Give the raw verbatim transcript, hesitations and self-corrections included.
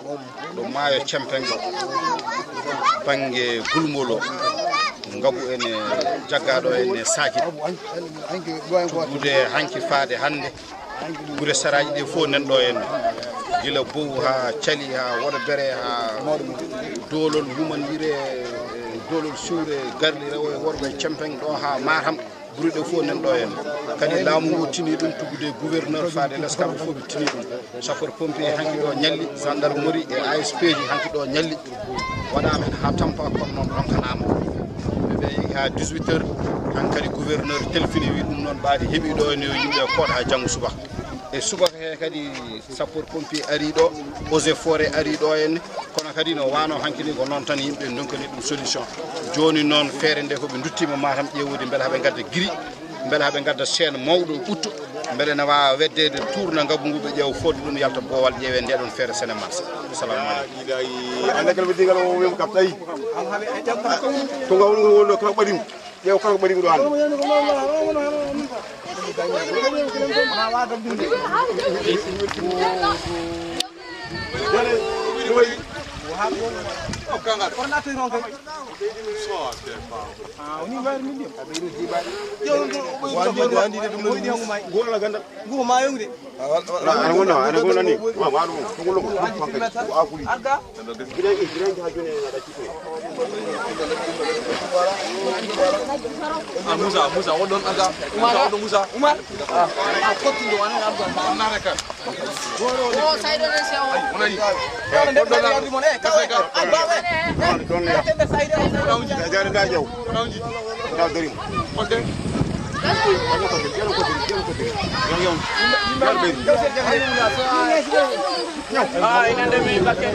Ɗo maayo Cempeŋ ɗo, bannge Gulmolo, ngabu ene jaggaa ɗo ene saakiti. Tuggude hanki faade hannde, gure saraaji ɗe fof nan ɗo henne. Gila Bow haa Cali, haa Woɗo Bere, haa Doolol Wumanɗire, Doolol Suure, Garli, rewo e worgo e Cempeŋ ɗo haa Matam. Gure ɗe fof nan ɗo henne. Kadi laamu ngu tini ɗum, tuggude gouverneur faade les, kamɓe fof ɓe tini ɗum. Sapeur pompier hanki ɗo ñalli, gendarmerie e A S P ji hanki ɗo ñalli. Waɗaama heen haa tampa, kono noon ronkanaama. Yimɓe ɓe yehi haa dix-huit heures, hankadi gouverneur telfini, wi ɗum noon ɓaade heɓi ɗo henne, yo yimɓe koɗa janngo subaka. E subaka he kadi sapeur pompier ari ɗo, eaux et forêt ari ɗo henne, kono kadi no wano hanki ni ko noon tan yimɓe ndonkani ɗum solution. Jooni noon feere nde ko ɓe nduttima Matam ƴeewude mbele haɓe ngadda giri, mbele haɓe ngadda chaîne mawɗo ɓutto, mbele ne waawa weddeede tourna ngabu ngu, ɓe ƴeewa fodde ɗum yalta boowal, ƴeewe nde ɗon feere Sene Marché. Assalamu aleykum. Anda kala ɓe digal o wiyam kaptayi. To ngawɗo ngol wonno kala ɓaɗi ngu. Ƴeew kala ko ɓaɗi ngu ɗo hannde. Ngu ma yongude. Ana gonno, ana gonno ni. Ma, ma ɗum, ko ngol ɗo, ko pankati, ko akuli. Gidan, gidan ha joni na da kike. Ah, Musa, Musa, wadon aga. Musa, wadon Musa. Umar. Ah, ko tindo wani na abdo. Na na ka. Oh, sai do ne se o. Wona ni. Wadon na. Eh, kawe. Agba we. Wadon na. Sai do. Jare da jaw. Wona ni. Ngal dari. Konte. Yalla ko diri, yalla ko diri, yalla ko diri. Yow, yow. Yalla be. Ah, ina de mi bakke.